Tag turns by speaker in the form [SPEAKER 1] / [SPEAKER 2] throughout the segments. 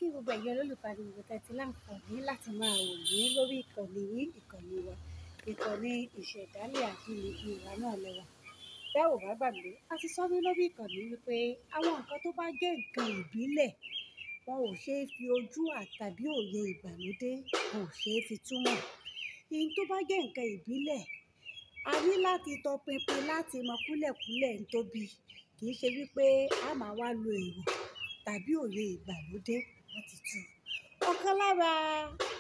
[SPEAKER 1] Kí gbogbo ẹ̀yin olólùfẹ́ àti gbogbo tẹ́tí láǹfààní láti máa wò ní lórí ìkànnì yín, ìkànnì wa, ìkànnì Ìṣẹ̀dálẹ̀ Àbínibí wa náà lẹ́wà. Bẹ́ẹ̀ ò bá gbàgbé, a ti sọ ní lórí ìkànnì wípé àwọn nǹkan tó bá jẹ́ nǹkan ìbílẹ̀, wọn ò ṣe é fi ojú àtàbí òye ìgbàlódé, wọn ò ṣe é fi túmọ̀. Ihun tó bá jẹ́ nǹkan ìbílẹ̀, a ní láti tọpinpin láti mọ kúlẹ̀kúlẹ̀ ń tóbi. Kì í ṣe wípé a máa wá lo èrò tàbí òye ìgbàlódé láti tú. Ọ̀kan lára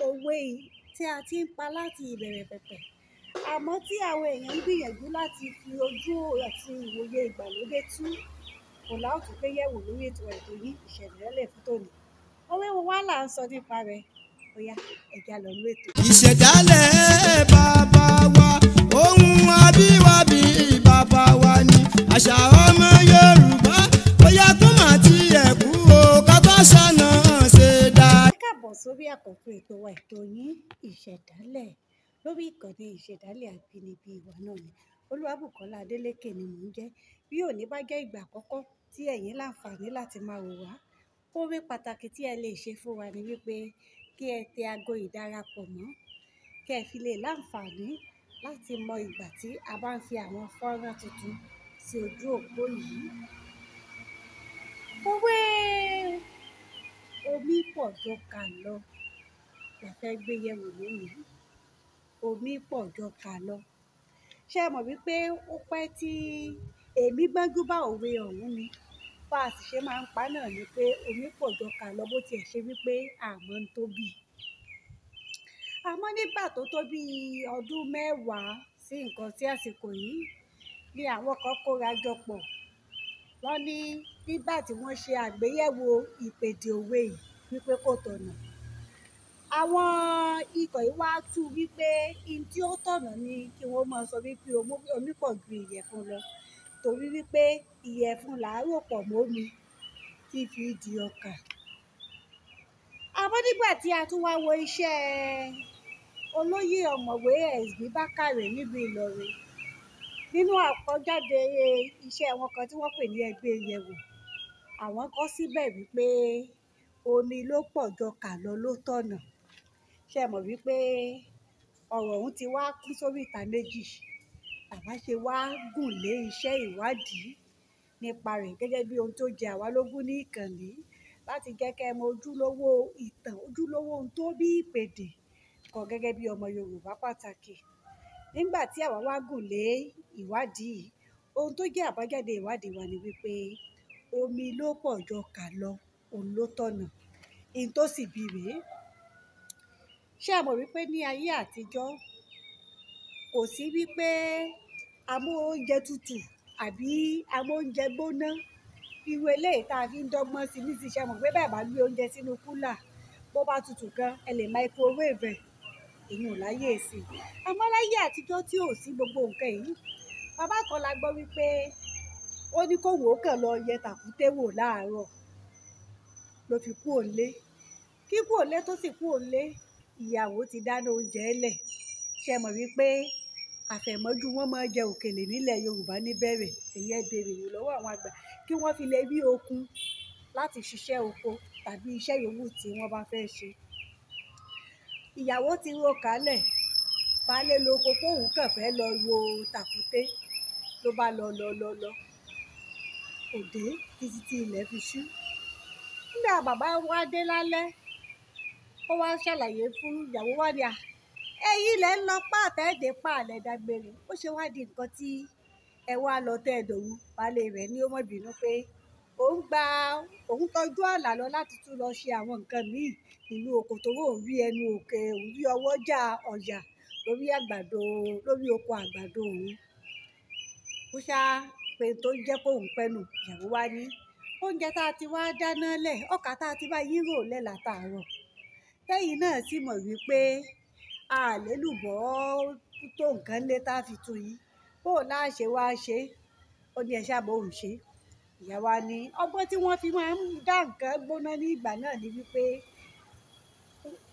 [SPEAKER 1] òwe yìí tí a ti ń pa láti ìbẹ̀rẹ̀ pẹ̀pẹ̀, àmọ́ tí àwọn èèyàn ń gbìyànjú láti fi ojú àti ìwòye ìgbàlódé tú, kò lá òtún pé yẹ̀wò lórí ètò ètò yìí Ìṣẹ̀dálẹ̀ fún tòní. Òwe wo wá là ń sọ nípa rẹ̀? Ó yá, ẹ já lọ nú ètò.
[SPEAKER 2] Ìṣẹ̀dálẹ̀ bàbá wa, ohun abíwábí bàbá wa ni àṣà ọmọ Yorùbá, bóyá tó máa ti ẹ̀kú o, ká bá ṣàna ṣe dá.
[SPEAKER 1] Ẹ káàbọ̀ sórí àkọ́tún ètò wa, ètò yín Ìṣẹ̀dálẹ̀ lórí ìkànnì Ìṣẹ̀dálẹ̀ Àbínibí wa náà ni. Olúwabùkọ́lá Adélékè ni mò ń jẹ́. Bí òní bá jẹ́ ìgbà àkọ́kọ́ tí ẹ̀yin láǹfààní láti máa wò wá, oore pàtàkì tí ẹ lè ṣe fún wa ni wípé kí ẹ tẹ ago ìdarapọ̀ mọ́, kí ẹ fi lè láǹfààní láti mọ ìgbà tí a bá ń fi àwọn fọ́nrán tuntun sí ojú òpó yìí. Òwe omi pọ̀ jọkà lọ la fẹ́ gbé yẹ̀wò lónìí. Omi pọ̀ jọkà lọ. Ṣé ẹ mọ̀ wípé ó pẹ́ tí èmi gbọ́njú bá òwe ọ̀hún ni? Bá a sì ṣe máa ń pa náà ni pé omi pọ̀ jọkà lọ bó tiẹ̀ ṣe wípé àmọ́ ń tóbi. Àmọ́ nígbà tó tó bí ọdún mẹ́wàá sí nǹkan tí àsìkò yìí ni àwọn kan kóra jọ pọ̀. Wọ́n ní nígbà tí wọ́n ṣe àgbéyẹ̀wò ìpèdè òwe yìí wípé kò tọ̀nà. Àwọn ikọ̀ yìí wá tú wípé ihun tí ó tọ̀nà ni kí wọ́n máa sọ wípé omi pọ̀ ju ìyẹ̀fun lọ, torí wípé ìyẹ̀fun là á rò pọ̀ mọ́ omi tí fi di ọkà. Àmọ́ nígbà tí a tún wá wo iṣẹ́ olóyè ọ̀mọ̀wé S.B. Bákàrè nílùú Ìlọrin, nínú àkọjáde iṣẹ́ wọn kan tí wọ́n pè ní Ẹgbẹ́ Ìyẹ̀wò, àwọn kọ síbẹ̀ wípé omi ló pọ̀ jọkà lọ ló tọ̀nà. Ṣé ẹ mọ̀ wípé ọ̀rọ̀ ọ̀hún ti wá kú sórí ìta méjì? Bàbá ṣe wá gùn lé iṣẹ́ ìwádìí nípa rẹ̀ gẹ́gẹ́ bí ohun tó jẹ àwa lógún ní ìkànnì láti jẹ́ kí ẹ mọ ojúlówó ìtàn, ojúlówó ohun tó bí ìpèdè kọ gẹ́gẹ́ bí ọmọ Yorùbá pàtàkì. Nígbà tí àwa wá gùn lé ìwádìí, ohun tó jẹ́ àbájáde ìwádìí wa ni wípé omi ló pọ̀ jọkà lọ, òun ló tọ̀nà. Ihun tó sì bí rèé. Ṣé ẹ mọ̀ wípé ní ayé àtijọ́ kò sí wípé a mú oúnjẹ tútù àbí a mú oúnjẹ gbóná? Irú eléyìí tá a fi ń dọ́gbọ́n sí ní ti ṣe mọ̀ pé bẹ́ẹ̀ bá gbé oúnjẹ sínú kúlà, bó bá tutù gan, ẹ lè microwave ẹ̀. Èyí ò láyé sí. Àmọ́ láyé àtijọ́ tí ò sí gbogbo nǹkan yìí, bàbá kan la gbọ́ wípé ó ní kó wò ó kàn lọ yẹ tàkúté wò láàárọ̀ ló fi kú òǹlé. Kí kú òǹlé tó sì kú òǹlé, ìyàwó ti dáná oúnjẹ lẹ̀. Ṣé ẹ mọ̀ wípé àfẹ̀mọ́jú wọn máa ń jẹ òkèlè nílẹ̀ Yorùbá níbẹ̀rẹ̀? Èyí ẹ bèrè wò lọ́wọ́ àwọn àgbà kí wọ́n fi lè rí okun láti ṣiṣẹ́ oko tàbí iṣẹ́ yòówù tí wọ́n bá fẹ́ ṣe. Ìyàwó ti ro kálẹ̀, baálé ló oko kóun kàn fẹ́ lọ wo tàkúté ló bá lọ lọ lọ lọ. Kò dé títí tí ilẹ̀ fi ṣú. Nígbà bàbá wa dé lálẹ́, ó wá ṣàlàyé fún ìyàwó wa ní à, ẹ̀yin lẹ ń lọ pàtẹ́ẹ̀dẹ́ pàlẹ̀ dágbére. Ó ṣe wá di nǹkan tí ẹ wá lọ tẹ́ ẹ dòru. Baálé rẹ̀ ní ó mọ̀ bínú pé òun gba òun tọ́jú àlà lọ láti tún lọ ṣe àwọn nǹkan míì nínú oko torí òun rí ẹnu òkè, òun rí ọwọ́jà ọ̀yà lórí àgbàdo, lórí oko àgbàdo òun. Ó ṣá pé tó jẹ́ kó òun pẹ́nu, ìyàwó wa ní oúnjẹ tá a ti wá dáná lẹ̀, ọkà tá a ti bá yín rò lẹ̀ látàárọ̀. Tẹ́yìn náà sì mọ̀ wípé a lè lùbọ́ tó nǹkan lé tá a fi tu yín. Bó láà ṣe wá ṣe, ó ní ẹ ṣá bó òun ṣe. Ìyá wa ní ọgbọ́n tí wọ́n fi máa ń dá nǹkan gbóná ní ìgbà náà ni wípé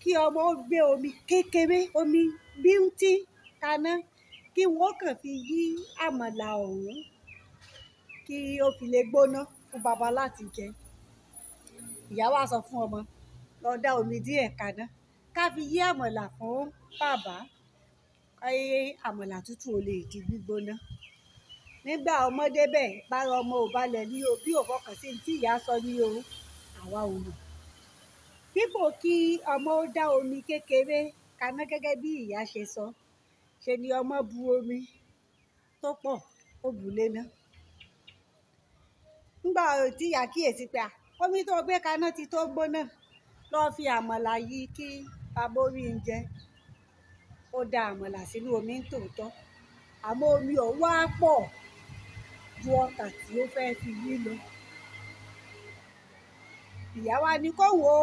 [SPEAKER 1] kí ọmọ ó gbé omi kékeré, omi bíntín kaná kí wọ́n kàn fi yí àmàlà ọ̀hún kí ó fi lè gbóná fún baba láti jẹ. Ìyá wa sọ fún ọmọ Lọ dá omi díẹ̀ kaná ká fi yí àmàlà fún bàbá, káyé àmàlà tútù ò lè di gbígbóná. Nígbà ọmọdé bẹ́ẹ̀ bára ọmọ ò balẹ̀ ní o, bí ò fọkàn sí tí ìyá sọ ní o, àwa ò mọ̀. Dípò kí ọmọ ó dá omi kékeré kaná gẹ́gẹ́ bí ìyá ṣe sọ, ṣe ni ọmọ bu omi tó pọ̀ ó bù léná. Nígbà tí ìyá kíyèsí pé omi tó gbé kaná ti tó gbóná, lọ fi àmàlà yí kí bàbá orí ń jẹ. Ó da àmàlà sínú omi ń tòótọ́, àmọ́ omi ọ̀hún wá pọ̀ ju ọkà tí ó fẹ́ fi yí lọ. Ìyá wa ní kó wo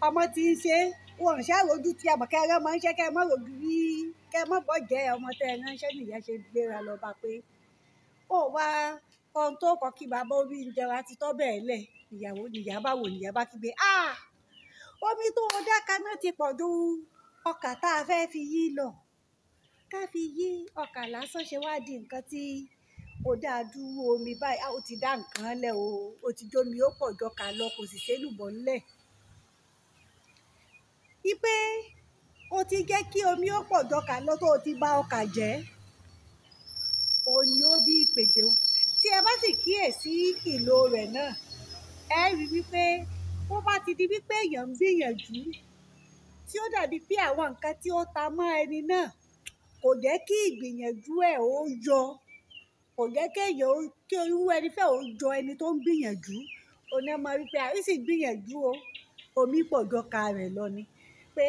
[SPEAKER 1] ọmọ tí ń ṣe, wọn ò ṣàròjú tí àmọ̀ kẹ́ ẹ rán mọ́ ń ṣe kẹ́ ẹ mọ́ rojú rí, kẹ́ ẹ mọ́ bọ́ jẹ́ ọmọ tẹ́ ẹ ránṣẹ́. Nìyá ṣe gbéra lọ bá pé ó wá ohun tó kọ kí bàbá orí ń jẹun àti tọ́ bẹ́ẹ̀ lẹ̀. Ìyàwó nìyá bá wò, nìyá bá kígbe, omi tó o dá kaná ti pọ̀ ju ọkà tá a fẹ́ fi yí lọ. Ká fi yí ọkà lásán ṣe wá di nǹkan tí ó dáa dúró omi báyìí. Ó ti dá nǹkan lẹ̀ o, ó ti jómi ó pọ̀ jọkà lọ, kò sì sélùbọ́ ńlẹ̀. Wípé ó ti jẹ́ kí omi ó pọ̀ jọkà lọ tó o ti bà ọkà jẹ́, òun ni ó bí ìpèdè o. Tí ẹ bá sì kíyèsí ìlò rẹ̀ náà, ẹ rí wípé bó bá ti di wípé èèyàn ń gbìyànjú tí ó dàbí pé àwọn nǹkan tí ó ta mọ́ ẹni náà kò jẹ́ kí ìgbìyànjú ẹ̀ ó yọ, kò jẹ́ kí èèyàn ó, kí irú ẹni fẹ́ ó jọ ẹni tó ń gbìyànjú, ó ní ọmọ wípé àí sì gbìyànjú o, omi pọ̀ jọkà rẹ̀ lọ ni. Pé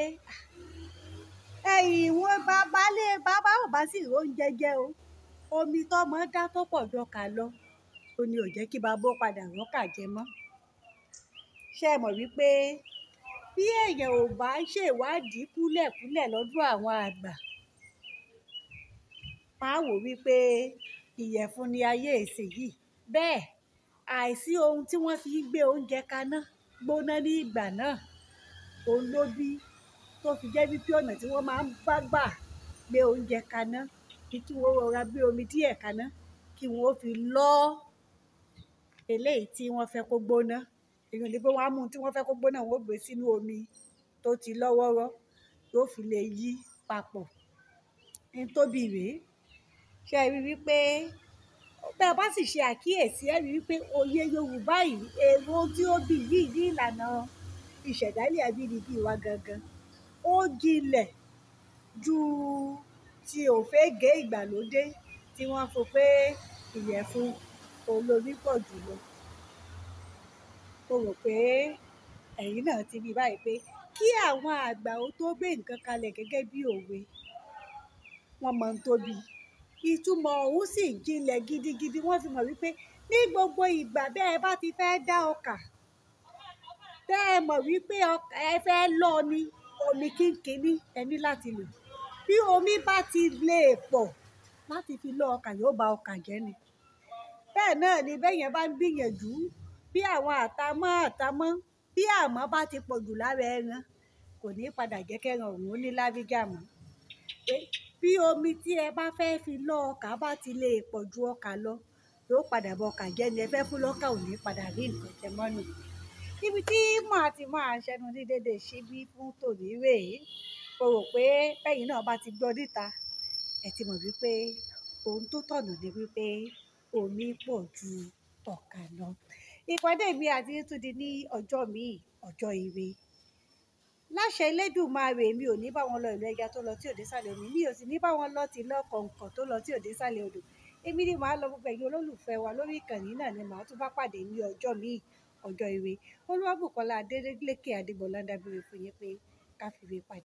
[SPEAKER 1] ẹ̀yìn wọn bàbá lé bàbá ò bá sì róúnjẹ jẹ o, omi tọ́mọ dá tó pọ̀ jọkà lọ, ó ní ò jẹ́ kí bàbá ó padà rọ́kà jẹ mọ́. Ṣé ẹ mọ̀ wípé bí èèyàn ò bá ṣèwádìí kúlẹ̀kúlẹ̀ lọ́dọ̀ àwọn àgbà, máa wò wípé ìyẹ̀fun ni ayé ìsinyìí. Bẹ́ẹ̀ àìsí ohun tí wọ́n fi ń gbé oúnjẹ kaná gbóná ní ìgbà náà, òun ló bí tó fi jẹ́ wípé ọ̀nà tí wọ́n máa ń bá gbà gbé oúnjẹ kaná ni kí wọ́n rọra gbé omi díẹ̀ kaná kí wọ́n ó fi lọ́ eléyìí tí wọ́n fẹ́ kó gbóná. Èyí ò ní pé wọ́n á mú ohun tí wọ́n fẹ́ kó gbóná, wọ́n ó gbé sínú omi tó ti lọ́wọ́rọ́ tó fi lè yí papọ̀. Ní tóbi rèé, ṣé ẹ rí wípé bí ẹ bá sì ṣe àkíyèsí, ẹ rí wípé òye Yorùbá yìí, èrò tí ó bí yìí ní ìlànà ìṣẹ̀dálẹ̀ abínibí wa gangan, ó jinlẹ̀ ju ti òfégè ìgbàlódé tí wọ́n fo pé ìyẹ̀fun olómi pọ̀ jù lọ. Mo rò pé ẹ̀yin náà ti rí báyìí pé kí àwọn àgbà ó tó gbé nǹkan kalẹ̀ gẹ́gẹ́ bí òwe, wọ́n mọ̀ ń tóbi. Ìtumọ̀ ọ̀hún sì jinlẹ̀ gidigidi. Wọ́n fi mọ̀ wípé ní gbogbo ìgbà bẹ́ẹ̀ bá ti fẹ́ dá ọkà, bẹ́ẹ̀ mọ̀ wípé ẹ fẹ́ lọ ni omi kínkínní ẹ ní láti lò. Bí omi bá ti lè pọ̀ láti fi lọ ọkà, yóò ba ọkà jẹ́ ni. Bẹ́ẹ̀ náà ni bẹ́ẹ̀ yẹn bá ń gbìyànjú bí àwọn àtàmọ́ àtàmọ́ bí àmọ́ bá ti pọ̀ jù lára ẹran, kò ní padà jẹ́ kẹ́ran òun ó ní láríjà mọ́. Pé bí omi tí ẹ bá fẹ́ fi lọ ọkà bá ti lè pọ̀ ju ọkà lọ, yóò padà bọ ọkà jẹ́ ni. Ẹ fẹ́ fún lọ́kà ò ní padà rí nǹkan jẹ mọ́ nù. Níbi tí màá ti máa ṣẹnu ní dédé síbí fún tòní rèé, mo rò pé bẹ́yìn náà bá ti gbọ́ níta, ẹ ti mọ̀ wípé ohun tó tọ̀nà ni wípé omi pọ̀ ju ọkà lọ. Ìpàdé mi àti yín tún di ní ọjọ́ míì, ọjọ́ ire. Láṣẹ Elédùmarè, mi ò ní bá wọn lọ ìlú ẹja tó lọ tí ò dé sàlẹ̀ omi, mi ò sì ní bá wọn lọ ti lọ kọ̀ǹkọ̀ tó lọ tí ò dé sàlẹ̀ odò. Èmi ni màá lọ, gbogbo ẹ̀yin olólùfẹ́ wa lórí ìkànnì náà ni màá tún bá pàdé ní ọjọ́ míì, ọjọ́ ire. Olúwabùkọ́lá Adélékè Adégbọlá ń dágbére fún yín pé ká fi ire pàdé.